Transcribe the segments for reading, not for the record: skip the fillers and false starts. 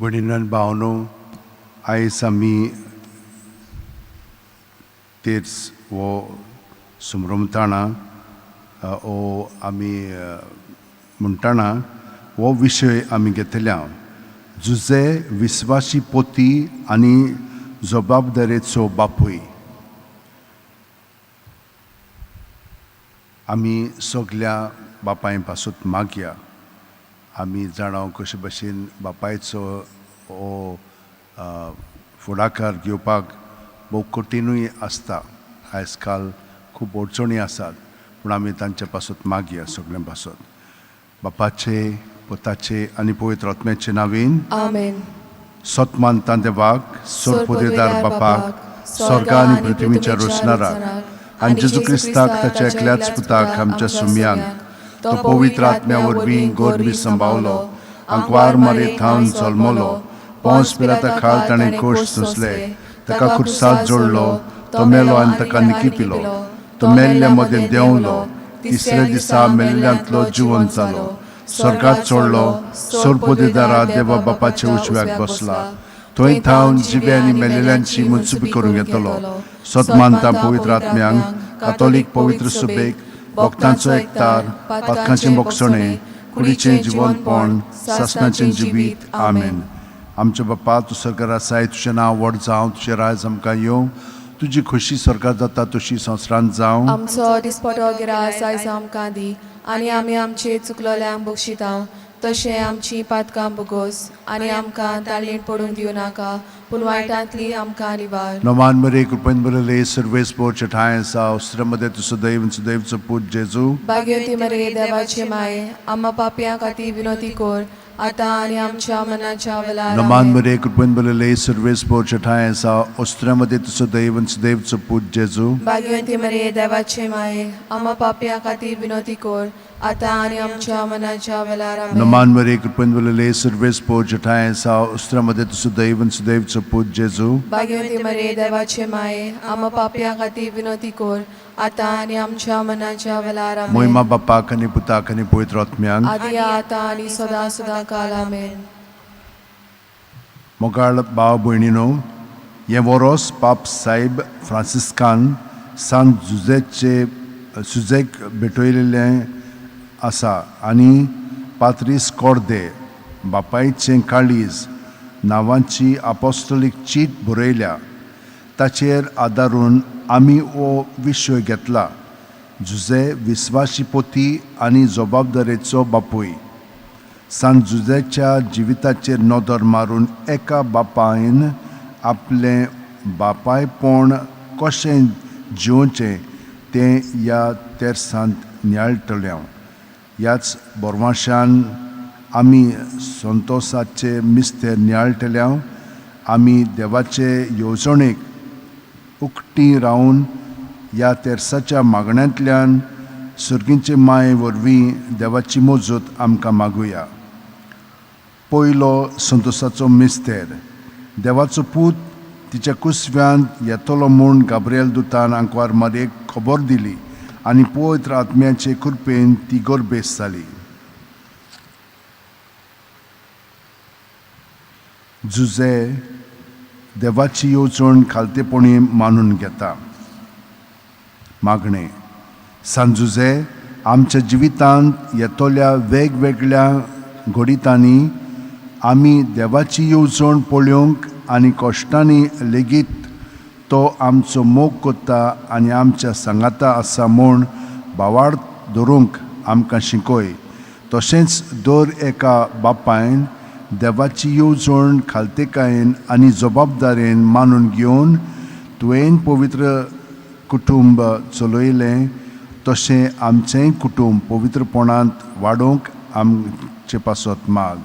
भयणीन भावनो, आयज आमी तेर्स हो सुमरमताणा हो आमी म्हणटाना हो विशय आमी घेतल्या, जुजे विस्वासी पोती आनी जबाबदारेचो बापूय. आमी सगल्या बापाय पासून मागया. आमी जाणा कशे भशेन बापायचो हो फुडाकार घेवपाक भोव कठीणूय आसता. आयज काल खूब अडचणी आसात, पूण आमी तांचे पासत मागया सगळ्यां पासत. बापाचे, पुताचे आनी पवित्र आत्म्याचे नांवान आमेन. सत मानता देवाक, सरपोदेदार बापाक, स्वर्गा आनी पृथ्वीच्या रोशनाराक, आनी जेजू क्रिस्ताक ताच्या एकल्याच पुताक आमच्या सुम्यांक, तो पवित्र आत्म्या वरवीं गोरबी संभावलो, आंकवार मारे थावन जल्मलो, पोंस पिलाता खाल ताणें कोश सोंसले, ताका खुर्साद जोडलो, तो मेलो आनी ताका निकी पिलो, तो मेल्ल्या मदें देंवलो, तिसऱ्या दिसा मेल्ल्यांतलो जिवन जालो, स्वर्गात चडलो, सरपोदेदारा देवा बापाच्या उजव्याक बसला, थंय थावन जिवे आनी मेलेल्यांची मनसुबी करूंक येतलो. सत मानता पवित्र आत्म्यांक, कातोलीक पवित्र सुबेक, भक्तांचो एकतार, पातकांचें बोगसणें, कुडीचें जिवनपण, सासणाचें जिवीत. आमेन. आमच्या बापा, तूं सरकार आसाय, तुजें नांव व्हड जावं, तुजें राज आमकां येवं, तुजी खोशी सरकार जाता तशी संवसारांत जावं. आमचो दिसपटो गिरास आयज आमकां दी आनी आमी आमचे चुकलोल्यांक बक्षिता तशें आमची पातकां बोगोस आनी आमकां ताळेण पडूंक दिवं नाका, पूण वायटांतली आमकां निवार. नमान मरे, कृपेन बरले, सर्वेस पोरचे ठांय आसा, मध्ये तूं सदैव सदैवचो पूत जेजू. भाग्यवती मरे, देवाचे माये, आम्हा पापयां खातीर विनोती कर, आतां आनी आमच्या मनाच्या वेळार. नमान आमेन. मरे, कृपेन बरले, सर्वेस पोरचे ठांय आसा, मध्ये तूं सदैव सदैवचो पूत जेजू. भाग्यवती मरे, देवाचे माये, आम्हा पापयां खातीर विनोती कर, आतां आनी आमच्या मनाच्या वेळार. आमेन. नमान मरे, कृपेन बरले, सर्वेस पोरचे ठांय आसा, मध्ये तूं सदैव सदैवचो पूत जेजू. भाग्यवती मरे, देवाचे माये, आम्हा पापयां खातीर विनोती कर, आतां आनी आमच्या मनाच्या वेळार. आमेन. मोहिमा बापाक आनी पुताक आनी पवित्र आत्म्यांक. आदी आतां आनी सदां सदां काल. आमेन. मोगाळ भाव भयणीनो, हें वरोस पाप साहेब फ्रांसिस्कान सांत जुजेचे सुजेक भेटयलेलें आसा आनी पात्रीस कोर्दे बापायचें काळीज नांवाची आपोस्टोलीक चीट बरयल्या. ताचेर आदारून आमी हो विशय घेतला, जुजे विस्वासी पोती आनी जबाबदारेचो बापूय. सांत जुजेच्या जिविताचेर नदर मारून एका बापायन आपलें बापायपण कशें जिवचें तें ह्या तेर्सांत नियाळटलें. ह्याच बोरवाशान आमी संतोसाचे मिस्तेर नियाळटले. आमी देवाचे येवजणेक उकटी रावन ह्या तेर्साच्या मागण्यांतल्यान सर्गींचे माये वरवीं देवाची मजत आमकां मागुया. पयलो संतोसाचो मिस्तेर, देवाचो पूत तिच्या कुसव्यांत येतलो म्हूण गाब्रियल दुतान आंकवार मारयेक खबर दिली आनी पवित्र आत्म्याचे कृपेन ती गर्भेस जाली. जुजे देवाची येवजण खालतेपणी मानून घेता. मागणें. सांजुजे, आमच्या जिवितांत येतल्या वेगवेगळ्या घडितांनी आमी देवाची येवजण पळोवंक आनी कश्टांनी लेगीत तो आमचो मोग करता आनी आमच्या सांगाता आसा म्हूण भावार्थ धरूंक आमकां शिकय. तशेंच दर एका बापायन देवाची येवजण खालतेकायेन आनी जबाबदारेन मानून घेवन तुवें पवित्र कुटुंब चलयलें तशें आमचेंय कुटुंब पवित्रपणांत वाडोवंक आमचे पासत माग.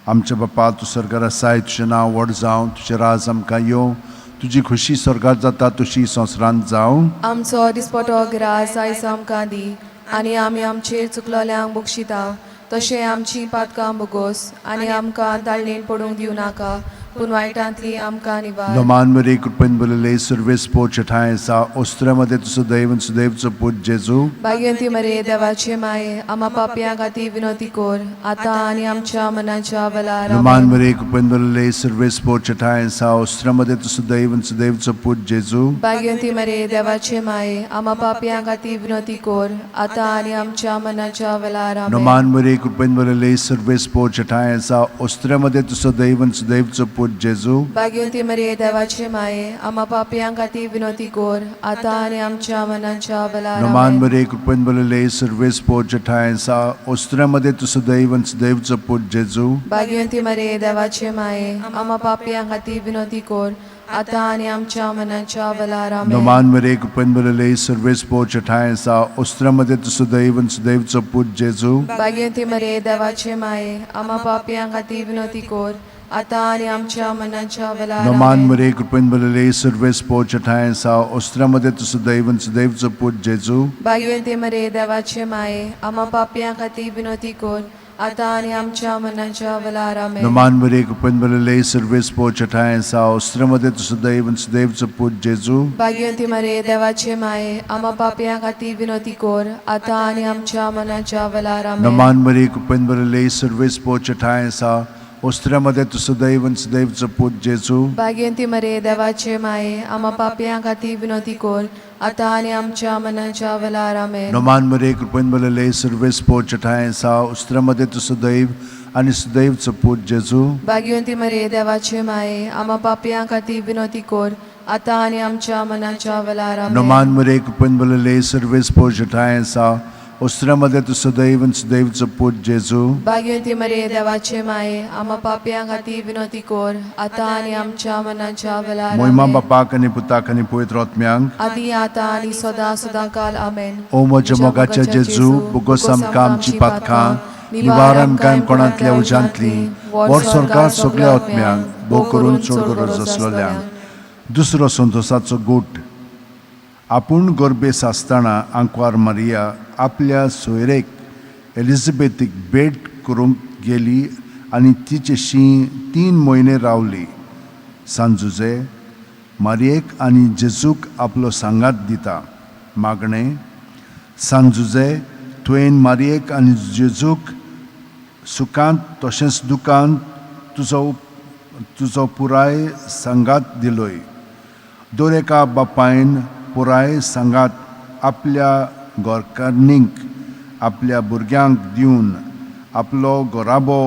आमच्या बापा, तूं सरकार आसाय, तुजें नांव व्हड जावं, तुजें राज आमकां येवं, तुजी खुशी स्वर्गात जाता तशी संवसारांत जावं. आमचो दिसपटो गिरास आयज आमकां दी आनी आमी आमचेर चुकलोल्यांक बक्षिता तशें आमची पातकां बोगोस आनी आमकां ताळणेन पडूंक दिवं नाका, पूण वायटांतली आमकां निवार. नोमान मरे कृपेन भरलेले सर्वेस पोर ठांय आसा ओस्त्र्यामध्ये तुजो दैव आनी सुदैवचो पूत जेजू. भाग्यवंती मरे देवाचे माये, आमा पापयां खातीर विनवती कोर, आतां आनी आमच्या मनाच्या वेळार. नोमान आमेन. मरे कृपेन भरलेले सर्वेस पोर ठांय आसा ओस्त्र्यामध्ये तुजो दैव आनी सुदैवचो पूत जेजू. भाग्यवंती मरे देवाचे माये, आमा पापयां खातीर विनवती कोर, आतां आनी आमच्या मनाच्या वेळार. आमेन. नोमान मरे कृपेन भरलेले सर्वेस पोर ठांय आसा ओस्त्र्यामध्ये तुजो दैव आनी सुदैवचो पूत जेजू. भाग्यवंती मरे देवाचे माये, आमा पापयां खातीर विनवती कोर, आतां आनी आमच्या मनाच्या वेळार. नोमान आमेन. मरे कृपेन भरलेले सर्वेस पोर ठांय आसा ओस्त्र्यामध्ये तुजो दैव आनी सुदैवचो पूत जेजू. भाग्यवंती मरे देवाचे माये, आमा पापयां खातीर विनवती कोर, आतां आनी आमच्या मनाच्या वेळार. आमेन. नोमान मरे कृपेन भरलेले सर्वेस पोर ठांय आसा ओस्त्र्यामध्ये तुजो दैव आनी सुदैवचो पूत जेजू. भाग्यवंती मरे देवाचे माये, आमा पापयां खातीर विनवती कोर, आतां आनी आमच्या मनाच्या वेळार. नोमान आमेन. मरे कृपेन भरलेले सर्वेस पोर ठांय आसा ओस्त्र्यामध्ये तुजो दैव आनी सुदैवचो पूत जेजू. भाग्यवंती मरे देवाचे माये, आमा पापयां खातीर विनवती कोर, आतां आनी आमच्या मनाच्या वेळार. आमेन. नोमान मरे कृपेन भरलेले सर्वेस पोर ठांय आसा ओस्त्र्यामध्ये तुजो दैव आनी सुदैवचो पूत जेजू. भाग्यवंती मरे देवाचे माये, आमा पापयां खातीर विनवती कोर, आतां आनी आमच्या मनाच्या वेळार. आमेन. नोमान मरे कृपेन भरलेले सर्वेस पोर ठांय आसा ओस्त्र्यामध्ये तुजो दैव आनी सुदैवचो पूत जेजू. भाग्यवंती मरे देवाचे माये, आमा पापयां खातीर विनवती कोर, आतां आनी आमच्या मनाच्या वेळार. आमेन. नोमान मरे कृपेन भरलेले सर्वेस पोर ठांय आसा ओस्त्र्यामध्ये तुजो दैव आनी सुदैवचो पूत जेजू. भाग्यवंती मरे देवाचे माये, आमा पापयां खातीर विनवती कोर, आतां आनी आमच्या मनाच्या वेळार. आमेन. नोमान मरे कृपेन भरलेले सर्वेस पोर ठांय आसा ओस्त्र्यामध्ये तुजो दैव आनी सुदैवचो पूत जेजू. भाग्यवंती मरे देवाचे माये, आमा पापयां खातीर विनवती कोर, आतां आनी आमच्या मनाच्या वेळार. मोहिमा आमेन. बापाक आनी पुताक आनी पवित्र आत्म्यांक. आदी आतां आनी सदां सदां काल. आमेन. ओ म्हज्या मोगाच्या जेजू, बोगोस आमकां आमची पातकां, निवार आमकां कोणांतल्या उज्यांतली, व्हर स्वर्गार सगल्या आत्म्यांक, भोव करून चड गरज आसलेल्यांक. दुसरो संतोसाचो गूट. आपूण गर्भेस आसतना आंकवार मारिया आपल्या सोयरेक एलिझाबेथीक भेट करूंक गेली आनी तिचेशी 3 म्हयने रावली. सांजुजे मारयेक आनी जेजूक आपलो सांगात दिता. मागणें. सांजुजे, तुवें मारयेक आनी जेजूक सुखांत तशेंच दुखांत तुजो पुराय सांगात दिलोय. दर एका बापायन पुराय सांगात आपल्या घरकान्नीक, आपल्या भुरग्यांक दिवन आपलो घराबो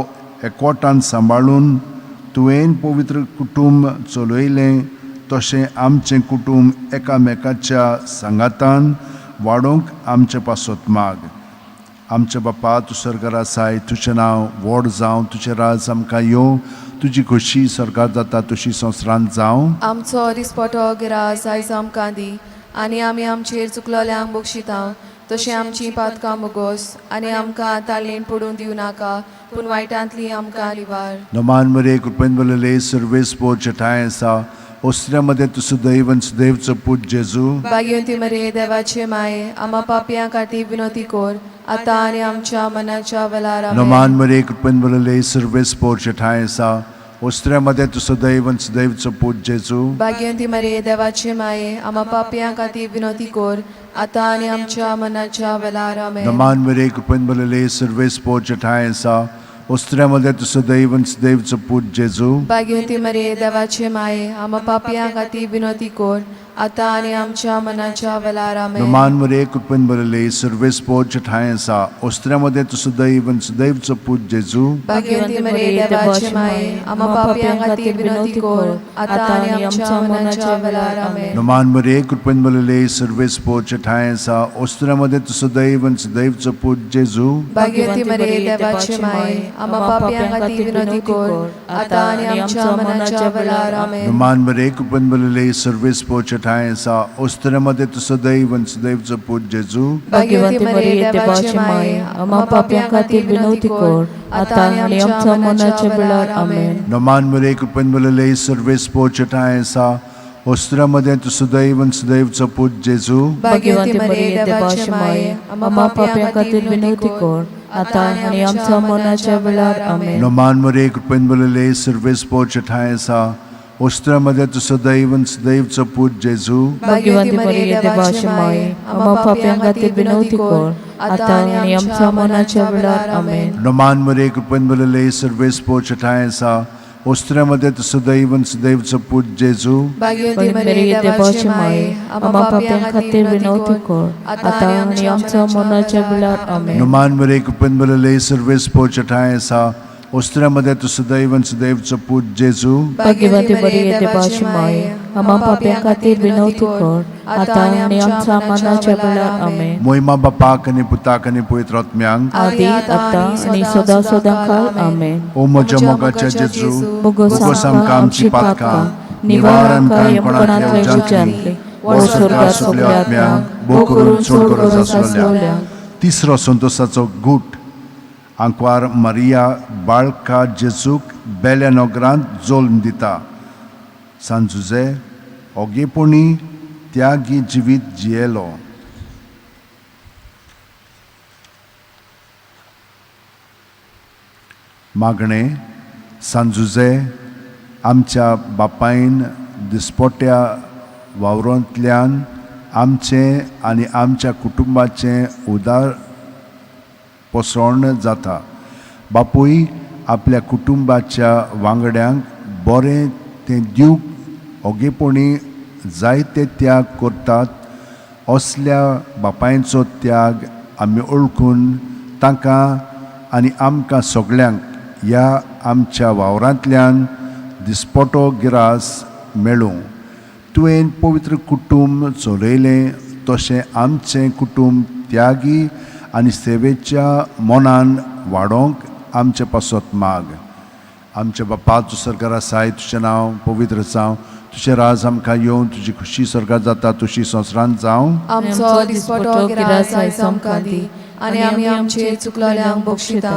एकवटान सांबाळून तुवें पवित्र कुटूंब चलयलें, तशें आमचें कुटूंब एकामेकाच्या सांगातान वाडोवंक आमचे पासत माग. आमच्या बापा, तूं स्वर्गार आसाय, तुजें नांव व्हड जावं, तुजें राज आमकां येवं, तुजी खोशी स्वर्गार जाता तशी संवसारांत जावं. आमचो दिसपटो गिरास आयज आमकां दी, आनी आमी आमचेर चुकलोल्यांक बक्षिता, तशें आमची पातकां मुगोस, आनी आमकां ताळेण पडूंक दिवं नाका, पूण वायटांतली आमकां निवार. नमान मरे कृपेन भरलेले सर्वेस पोर ठांय आसा ओस्त्र्यामध्ये तुजो दैव आनी सुदैवचो पूत जेजू. भाग्यवंती मरे देवाचे माये, आमा पापयां खातीर विनवती कोर, आतां आनी आमच्या मनाच्या वेळार. आमेन. नमान मरे कृपेन भरलेले सर्वेस पोर ठांय आसा ओस्त्र्यामध्ये तुजो दैव आनी सुदैवचो पूत जेजू. भाग्यवंती मरे देवाचे माये, आमा पापयां खातीर विनवती कोर, आतां आनी आमच्या मनाच्या वेळार. आमेन. नमान मरे कृपेन भरलेले सर्वेस पोर ठांय आसा ओस्त्र्यामध्ये तुजो दैव आनी सुदैवचो पूत जेजू. भाग्यवंती मरे देवाचे माये, आमा पापयां खातीर विनवती कोर, आतां आनी आमच्या मनाच्या वेळार. आमेन. नमान मरे कृपेन भरलेले सर्वेस पोर ठांय आसा ओस्त्र्यामध्ये तुजो दैव आनी सुदैवचो पूत जेजू. भाग्यवंती मरे देवाचे माये, आमा पापयां खातीर विनवती कोर, आतां आनी आमच्या मनाच्या वेळार. आमेन. नमान मरे कृपेन भरलेले सर्वेस पोर ठांय आसा ओस्त्र्यामध्ये तुजो दैव आनी सुदैवचो पूत जेजू. भाग्यवंती मरे देवाचे माये, आमा पापयां खातीर विनवती कोर, आतां आनी आमच्या मनाच्या वेळार. आमेन. नमान मरे कृपेन भरलेले सर्वेस पोर ठांय आसा ओस्त्र्यामध्ये तुजो दैव आनी सुदैवचो पूत जेजू. भाग्यवंती मरे देवाचे माये, आमा पापयां खातीर विनवती कोर, आतां आनी आमच्या मनाच्या वेळार. आमेन. नमान मरे कृपेन भरलेले सर्वेस पोर ठांय आसा ओस्त्र्यामध्ये तुजो दैव आनी सुदैवचो पूत जेजू. भाग्यवंती मरे देवाचे माये, आमा पापयां खातीर विनवती कोर, आतां आनी आमच्या मरणाच्या वेळार. आमेन. नोमान मरे कृपेन बरले सर्वेस पोर ठांय आसा ओस्त्रा मध्ये तूं सदैव आनी सदैवचो पूत जेजू. भाग्यवंती मरिये, देवाची माय, आम्हा पाप्यां खातीर विनवती कर, आतां आनी आमच्या मरणाच्या वेळार. आमेन. नोमान मरे कृपेन बरले सर्वेस पोर ठांय आसा ओस्त्रा मध्ये तूं सदैव आनी सदैवचो पूत जेजू. भाग्यवंती मरिये, देवाची माय, आम्हा पाप्यां खातीर विनवती कर, आतां आनी आमच्या मरणाच्या वेळार. आमेन. नोमान मरे कृपेन बरले सर्वेस पोर ठांय आसा ओस्त्रा मध्ये तूं सदैव आनी सदैवचो पूत जेजू. भाग्यवंती मरिये, देवाची माय, आम्हा पाप्यां खातीर विनवती कर, आतां आनी आमच्या मरणाच्या वेळार. आमेन. मोहिमा बापाक आनी पुताक आनी पवित्र आत्म्यांक. आदी आतां आनी सदां सदां काल. आमेन. ओ म्हज्या मोगाच्या जेजू, बोगोस आमकां आमची पातकां, निवार आमकां यमकोणांतले उज्यांतले, व्हड स्वर्गार सगल्या आत्म्यांक, भोव करून चड गरज आसलेल्या. तिसरो संतोसाचो गूट. आंकवार मारिया बाळका जेजूक बेल्या नगरांत जल्म दिता. सान जुजे ओगेपणी त्यागी जिवीत जियेलो. मागणें. सान जुजे आमच्या बापायन दिसपट्या वावरांतल्यान आमचें आनी आमच्या कुटुंबाचें उदार पोसवण जाता. बापूय आपल्या कुटुंबाच्या वांगड्यांक बरें तें दिवंक ओगेपणी जायते त्याग करतात. असल्या बापायचो त्याग आमी वळखून तांकां आनी आमकां सगल्यांक ह्या आमच्या वावरांतल्यान दिसपटो गिरास मेळूं. तुवें पवित्र कुटूंब चलयलें तशें आमचें कुटूंब त्यागी आनी सेवेच्या मनान वाडोवंक आमचे पासत माग. आमच्या बापा तूं सरकार आसाय, तुजें नांव पवित्र जावं, तुजें राज आमकां येवन, तुजी खुशी सरकार जाता तुशी संवसारांत जावं. आमचो दिसपटो गिरास आयज आमकां दी आनी आमी आमचे चुकलोल्यांक बक्षिता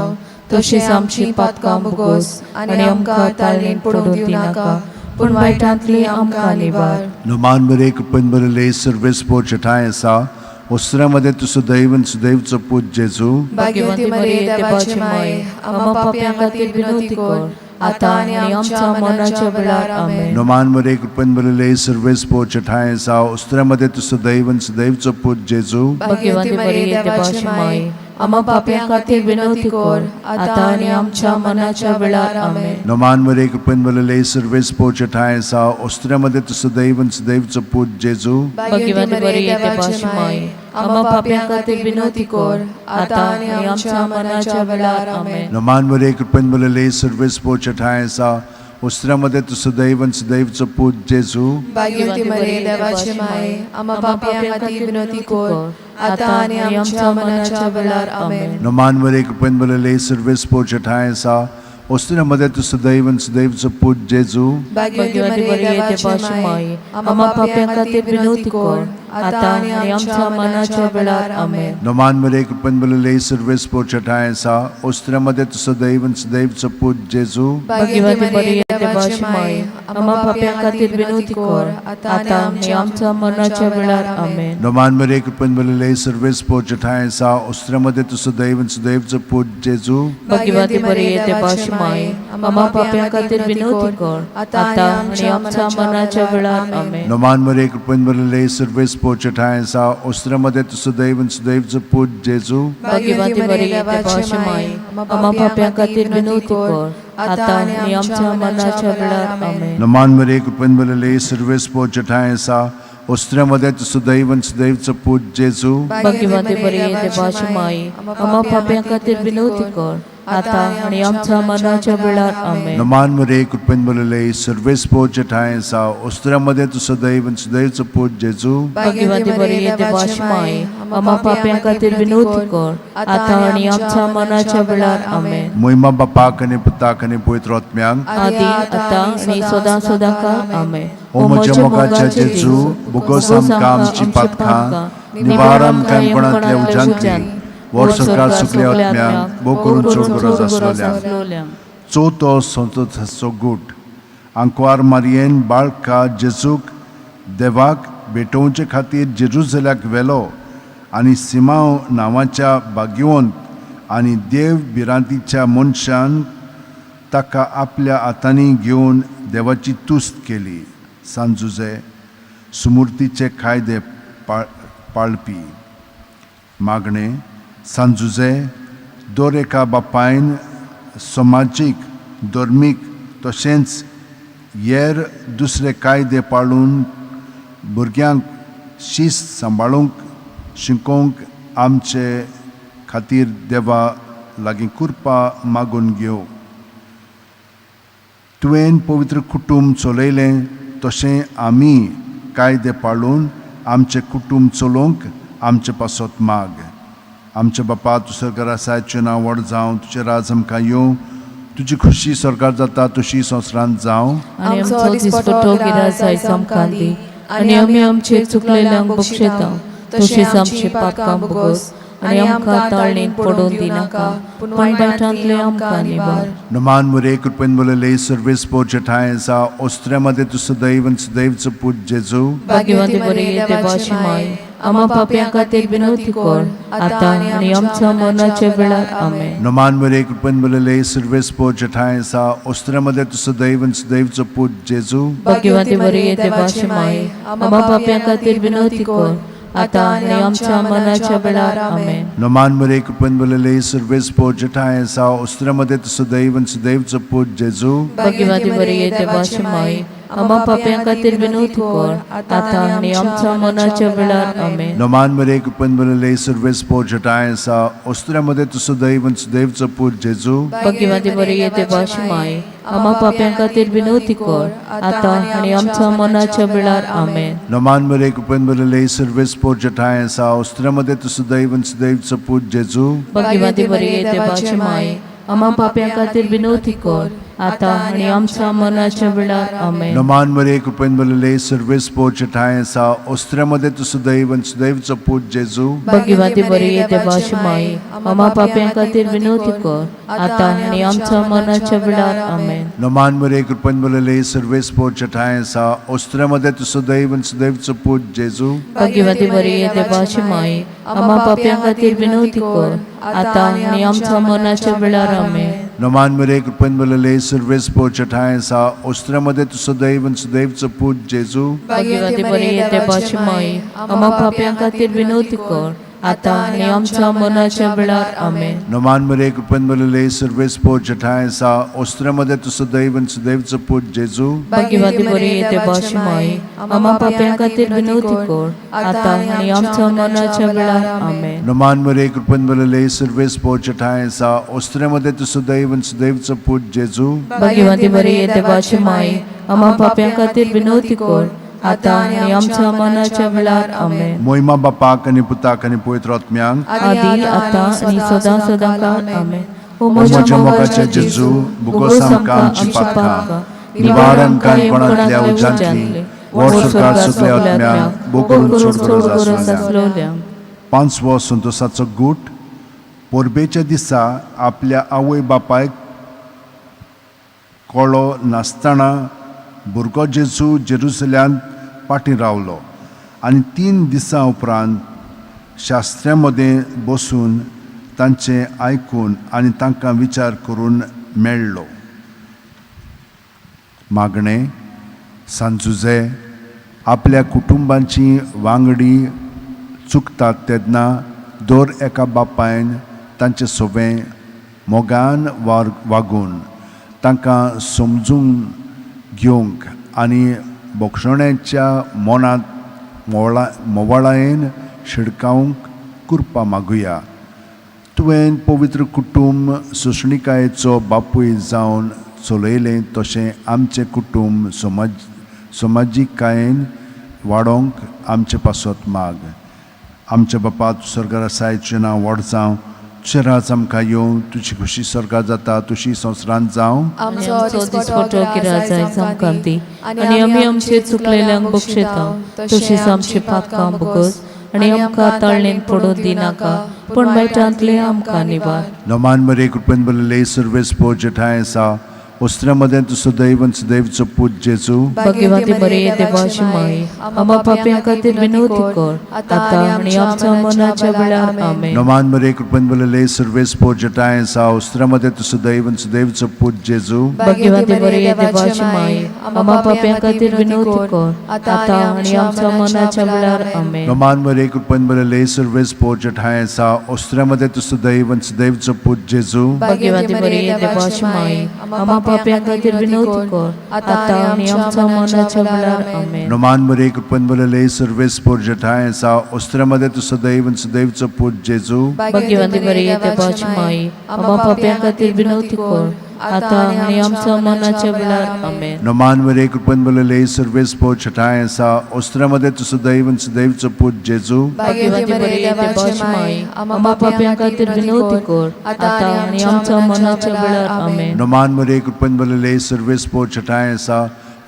तशेंच आमची पातकां बोगोस आनी आमकां ताळणेन पडूंक दिवनाका, पूण वायटांतली आमकां निवार. नोमान बरे कृपेन बरले सर्वेस पोर ठांय आसा वस्त्रां मध्ये तूं सुदैव आनी सुदैवचो पूत जेजू. भाग्यवंती मरिये, देवाची माय, आम्हा पापयां खातीर विनवती कर, आतां आनी आमच्या मरणाच्या वेळार. आमेन. नोमान मरे कृपेन बरले सर्वेस पोर ठांय आसा वस्त्रां मध्ये तूं सुदैव आनी सुदैवचो पूत जेजू. भाग्यवंती मरिये, देवाची माय, आम्हा पापयां खातीर विनवती कर, आतां आनी आमच्या मरणाच्या वेळार. आमेन. नोमान मरे कृपेन बरले सर्वेस पोर ठांय आसा वस्त्रां मध्ये तूं सुदैव आनी सुदैवचो पूत जेजू. भाग्यवंती मरिये, देवाची माय, आम्हा पापयां खातीर विनवती कर, आतां आनी आमच्या मरणाच्या वेळार. आमेन. नोमान मरे कृपेन बरले सर्वेस पोर ठांय आसा वस्त्रां मध्ये तूं सुदैव आनी सुदैवचो पूत जेजू. भाग्यवंती मरिये, देवाची माय, आम्हा पापयां खातीर विनवती कर, आतां आनी आमच्या मरणाच्या वेळार. आमेन. नोमान मरे कृपेन बरले सर्वेस पोर ठांय आसा वस्त्रां मध्ये तूं सुदैव आनी सुदैवचो पूत जेजू. भाग्यवंती भाग्यवंती मरिये, मरिये, देवाची देवाची माय, माय, आम्हा आम्हा पापयां पापयां खातीर खातीर विनवती विनवती कर, कर, आतां आतां आनी आनी आमच्या आमच्या मरणाच्या मरणाच्या वेळार. वेळार. आमेन. आमेन. नोमान मरे कृपेन बरले सर्वेस पोर ठांय आसा वस्त्रां मध्ये तूं सुदैव आनी सुदैवचो पूत जेजू. भाग्यवंती मरिये, देवाची माय, आम्हा पापयां खातीर विनवती कर, आतां आनी आमच्या मरणाच्या वेळार. आमेन. नोमान मरे कृपेन बरले सर्वेस पोर ठांय आसा वस्त्रां मध्ये तूं सुदैव आनी सुदैवचो पूत जेजू. भाग्यवंती मरिये, देवाची माय, आम्हा पापयां खातीर विनवती कर, आतां आनी आमच्या मरणाच्या वेळार. आमेन. नोमान मरे कृपेन बरले सर्वेस पोर ठांय आसा वस्त्रां मध्ये तूं सुदैव आनी सुदैवचो पूत जेजू. भाग्यवंती मरिये, देवाची माय, आम्हा पापयां खातीर विनवती कर, आतां आनी आमच्या मरणाच्या वेळार. आमेन. नोमान मरे कृपेन बरले सर्वेस पोर ठांय आसा वस्त्रां मध्ये तूं सुदैव आनी सुदैवचो पूत जेजू. भाग्यवंती मरिये, देवाची माय, आम्हा पापयां खातीर विनवती कर, आतां आनी आमच्या मरणाच्या वेळार. आमेन. नोमान मरे कृपेन बरले सर्वेस पोर ठांय आसा वस्त्रां मध्ये तूं सुदैव आनी सुदैवचो पूत जेजू. भाग्यवंती मरिये, देवाची माय, आम्हा पापयां खातीर विनवती कर, आतां आनी आमच्या मरणाच्या वेळार. आमेन. मोहिमा बापाक आनी पुताक आनी पवित्र आत्म्यांक. आदी आतां आनी सदां सदां काल. आमेन. ओ म्हज्या मोगाच्या जेजू, बोगोस आमकां आमची पातकां, निवार आमकां कोणांतल्या उज्यांतली, व्हड सरकार सुकल्या आत्म्यांक, भोव करून चड गरज आसलेल्या. चवथो संतोसाचो गूट. आंकवार मारयेन बाळका जेजूक देवाक भेटोवचे खातीर जेरुजल्याक व्हेलो आनी सिमांव नांवाच्या भाग्यवंत आनी देव भिरांतीच्या मनशान ताका आपल्या हातांनी घेवन देवाची तुस्त केली. सांजुजे सुमूर्तीचे कायदे पाळपी. मागणें. सांजुजे दर एका बापायन समाजीक, धर्मीक तशेंच हेर दुसरे कायदे पाळून भुरग्यांक शिस्त सांबाळूंक शिकोवंक आमचे खातीर देवा लागीं कृपा मागून घेवं. तुवें पवित्र कुटूंब चलयलें तशें आमी कायदे पाळून आमचें कुटूंब चलोवंक आमचे पासत माग. आमचे बापा, तूं सरकार आसाय, तुजें नांव व्हड जावं, तुजें राज आमकां येवं, तुजी खुशी सरकार जाता तशी संवसारांत जावं. आनी आमचो दिसपटो गिरास आयज आमकां दी आनी आमी आमचे चुकलेल्यांक बक्षयता तशीच आमची पातकां भोगोस आनी आमकां ताळणीन पडोवन दिनाका पूण वायटांतले आमकां निवार. नमान मुरे कृपेन बोलले सर्वेस पोरचे ठांय आसा ओस्त्र्यामध्ये तूं सदैव आनी सदैवचो पूत जेजू. भाग्यवंती बरी देवाची माय, आमा पापयां खातीर विनवती कर आतां आनी आमच्या मरणाच्या वेळार. आमेन. नमान मुरे कृपेन बोलले सर्वेस पोरचे ठांय आसा ओस्त्र्यामध्ये तूं सदैव आनी सदैवचो पूत जेजू. भाग्यवंती बरी देवाची माय, आमा पापयां खातीर विनवती कर आतां आनी आमच्या मरणाच्या वेळार. आमेन. नमान मुरे कृपेन बोलले सर्वेस पोरचे ठांय आसा ओस्त्र्यामध्ये तूं सदैव आनी सदैवचो पूत जेजू. भाग्यवंती बरी देवाची माय, आमा पापयां खातीर विनवती कर आतां आनी आमच्या मरणाच्या वेळार. आमेन. नमान मुरे कृपेन बोलले सर्वेस पोरचे ठांय आसा ओस्त्र्यामध्ये तूं सदैव आनी सदैवचो पूत जेजू. भाग्यवंती बरी देवाची माय, आमा पापयां खातीर विनवती कर आतां आनी आमच्या मरणाच्या वेळार. आमेन. नमान मुरे कृपेन बोलले सर्वेस पोरचे ठांय आसा ओस्त्र्यामध्ये तूं सदैव आनी सदैवचो पूत जेजू. भाग्यवंती बरी देवाची माय, आमा पापयां खातीर विनवती कर आतां आनी आमच्या मरणाच्या वेळार. आमेन. नमान मरे कृपेन भरलेले सर्वेस पोरचे ठांय आसा ओस्त्र्यामध्ये तूं सदैव आनी सदैवचो पूत जेजू. भाग्यवंती बरी देवाची माय, आमा पापयां खातीर विनवती कर आतां आनी आमच्या मरणाच्या वेळार. आमेन. नमान मरे कृपेन भरलेले सर्वेस पोरचे ठांय आसा ओस्त्र्यामध्ये तूं सदैव आनी सदैवचो पूत जेजू. भाग्यवंती बरी देवाची माय, आमा पापयां खातीर विनवती कर आतां आनी आमच्या मरणाच्या वेळार. आमेन. नमान मरे कृपेन भरलेले सर्वेस पोरचे ठांय आसा ओस्त्र्यामध्ये तूं सदैव आनी सदैवचो पूत जेजू. भाग्यवंती बरी देवाची माय, आमा पापयां खातीर विनवती कर आतां आनी आमच्या मरणाच्या वेळार. आमेन. नमान मरे कृपेन भरलेले सर्वेस पोरचे ठांय आसा ओस्त्र्यामध्ये तूं सदैव आनी सदैवचो पूत जेजू. भाग्यवंती बरी देवाची माय, आमा पापयां खातीर विनवती कर आतां आनी आमच्या मरणाच्या वेळार. आमेन. नमान मरे कृपेन भरलेले सर्वेस पोरचे ठांय आसा ओस्त्र्यामध्ये तूं सदैव आनी सदैवचो पूत जेजू. भाग्यवंती बरी देवाची माय, आमा पापयां खातीर विनवती कर आतां आनी आमच्या मरणाच्या वेळार. आमेन. मोहिमा बापाक आनी पुताक आनी पवित्र आत्म्यांक, आदी आतां आनी सदां सदां काळ. आमेन. ओ म्हज्या मोगाच्या जेजू, भुगोस आमकां आमची पातकां, निवार आमकां कोणांतल्या उज्यांतली, व्हड सरकार सगल्या आत्म्यांक भोव करून चड गरज आसलेल्या. पांचवो संतोसाचो गूट. परबेच्या दिसा आपल्या आवय बापायक कळो नासतना भुरगो जेजू जेरुसल्यांत फाटीं रावलो आनी 3 दिसां उपरांत शास्त्र्यां मदें बसून तांचें आयकून आनी तांकां विचार करून मेळ्ळो. मागणें. सांजुजे आपल्या कुटुंबाची वांगडी चुकतात तेन्ना दर एका बापायन तांचे सोबें मोगान वागून तांकां समजून घेवंक आनी बोगसण्याच्या मनांत मोवाळायेन शिडकावंक कृपा मागुया. तुवें पवित्र कुटूंब सोंसणिकायेचो बापूय जावन चलयलें तशें आमचें कुटूंब समाजीकायेन वाडोवंक आमचे पासत माग. आमच्या बापा, तूं स्वर्गार आसाय, तुजें नांव व्हड जावं, तुजें राज आमकां येवं, तुजी खुशी स्वर्गार जाता तशी संवसारांत जावं. आमचो दिसपटो गिरास आयज आमकां दी आनी आमी आमचे चुकलेल्यांक बक्षयता तशीच आमची पातकां भोगोस आनी आमकां ताळणेन पडून दिनाका पूण वायटांतले आमकां निवार. नमान मरे कृपेन भरलेले सर्वेस पोरचे ठांय आसा ओस्त्र्या मदें तूं सदैव आनी सदैवचो पूत जेजू. भाग्यवती मरिये, देवाची माई, आम्हा पाप्यां खातीर विनवती कर, आतां आनी आमच्या मरणाच्या वेळार. आमेन. नोमान मरे कृपेन भरलेले सर्वेस पोर जटाय आसा, ओस्त्र्या मदें तूं सदैव आनी सदैवचो पूत जेजू. भाग्यवती मरिये, देवाची माई, आम्हा पाप्यां खातीर विनवती कर, आतां आनी आमच्या मरणाच्या वेळार. आमेन. नोमान मरे कृपेन भरलेले सर्वेस पोर जटाय आसा, ओस्त्र्या मदें तूं सदैव आनी सदैवचो पूत जेजू. भाग्यवती मरिये, देवाची माई, आम्हा पाप्यां खातीर विनवती कर, आतां आनी आमच्या मरणाच्या वेळार. आमेन. नोमान मरे कृपेन भरलेले सर्वेस पोर जटाय आसा, ओस्त्र्या मदें तूं सदैव आनी सदैवचो पूत जेजू. भाग्यवती मरिये, देवाची माई, आम्हा पाप्यां खातीर विनवती कर, आतां आनी आमच्या मरणाच्या वेळार. आमेन. नोमान मरे कृपेन भरलेले सर्वेस पोर जटाय आसा, ओस्त्र्या मदें तूं सदैव आनी सदैवचो पूत जेजू. भाग्यवती मरिये, देवाची माई, आम्हा पाप्यां खातीर विनवती कर, आतां आनी आमच्या मरणाच्या वेळार. आमेन. नोमान मरे कृपेन भरलेले सर्वेस पोर जटाय आसा,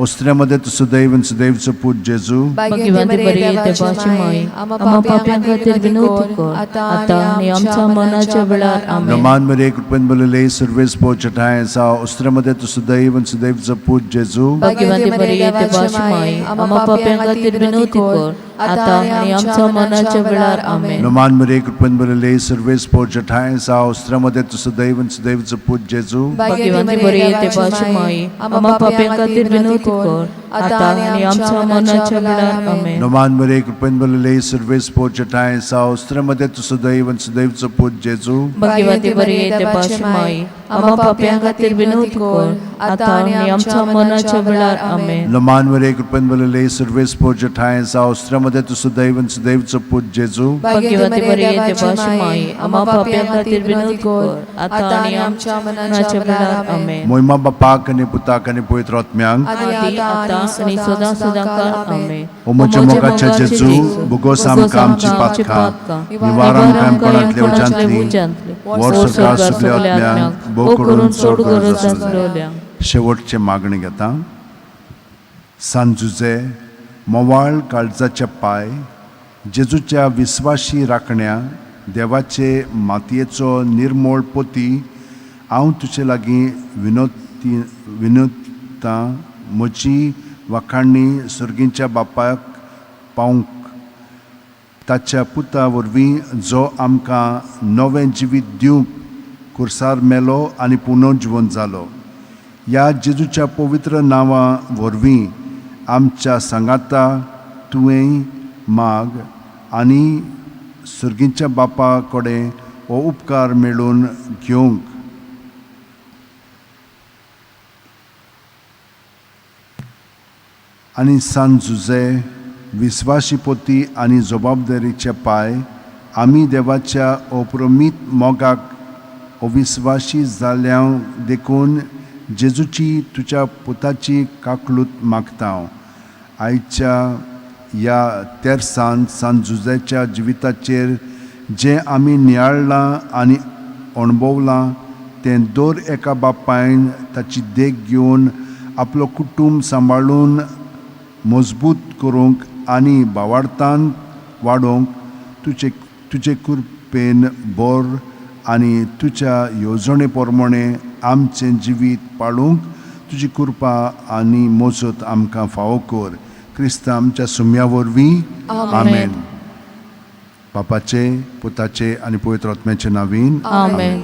ओस्त्र्या मदें तूं सदैव आनी सदैवचो पूत जेजू. भाग्यवती मरिये, देवाची माई, आम्हा पाप्यां खातीर विनवती कर, आतां आनी आमच्या मरणाच्या वेळार. आमेन. नोमान मरे कृपेन भरलेले सर्वेस पोर जटाय आसा, ओस्त्र्या मदें तूं सदैव आनी सदैवचो पूत जेजू. भाग्यवती मरिये, देवाची माई, आम्हा पाप्यां खातीर विनवती कर, आतां आनी आमच्या मरणाच्या वेळार. आमेन. नोमान मरे कृपेन भरलेले सर्वेस पोर जटाय आसा, ओस्त्र्या मदें तूं सदैव आनी सदैवचो पूत जेजू. भाग्यवती मरिये, देवाची माई, आम्हा पाप्यां खातीर विनवती कर, आतां आनी आमच्या मरणाच्या वेळार. आमेन. नोमान मरे कृपेन भरलेले सर्वेस पोर जटाय आसा, ओस्त्र्या मदें तूं सदैव आनी सदैवचो पूत जेजू. भाग्यवती मरिये, देवाची माई, आम्हा पाप्यां खातीर विनवती कर, आतां आनी आमच्या मरणाच्या वेळार. आमेन. नोमान मरे कृपेन भरलेले सर्वेस पोर जटाय आसा, ओस्त्र्या मदें तूं सदैव आनी सदैवचो पूत जेजू. भाग्यवती मरिये, देवाची माई, आम्हा पाप्यां खातीर विनवती कर, आतां आनी आमच्या मरणाच्या वेळार. आमेन. मोहिमा बापाक आनी पुताक आनी पवित्र आत्म्यांक. आदी, आतां आनी सदां सदां काळ. आमेन. ओ म्हज्या मोगाच्या जेजू, भोगोस आमकां आमची पातकां, निवार आमकां कोणांतले उज्यांतली, वर स्वर्गार सगल्या आत्म्यांक, भोव करून चड गरज आसलेल्या. शेवटचे मागणी घेता. सांजुजे मोवाळ काळजाच्या पाय, जेजूच्या विस्वाशी राखण्या, देवाचे मातयेचो निर्मोळ पोती, हांव तुजे लागीं विनोती विनोतां, म्हजी वाखाणी सर्गीच्या बापाक पावंक ताच्या पुता वरवीं, जो आमकां नवें जिवीत दिवंक खुर्सार मेलो आनी पुनर्जिवन जालो. ह्या जेजूच्या पवित्र नांवा वरवीं आमच्या सांगाता तुवें माग आनी सर्गीच्या बापा कडेन हो उपकार मेळोवन घेवंक. आनी सान जुजे विस्वाशी पोती आनी जबाबदारीचे पाय, आमी देवाच्या अप्रमीत मोगाक अविस्वाशी जाल्या देखून जेजूची तुज्या पुताची काकलूत मागता हांव. आयच्या ह्या तेरसान सान जुझ्याच्या जिविताचेर जें आमी नियाळ्ळां आनी अणभवलां तें दर एका बापायन ताची देख घेवन आपलो कुटूंब सांबाळून मजबूत करूंक आनी भावार्थान वाडोवंक तुजे तुजे कृपेन बोर आनी तुज्या येवजणे प्रमाणे आमचें जिवीत पाळूंक तुजी कृपा आनी मजत आमकां फावो कर. क्रिस्तांव आमच्या सुम्या वरवीं. आमेन. बापाचे, पुताचे आनी पवित्र आत्म्याचे नावीन. आमेन.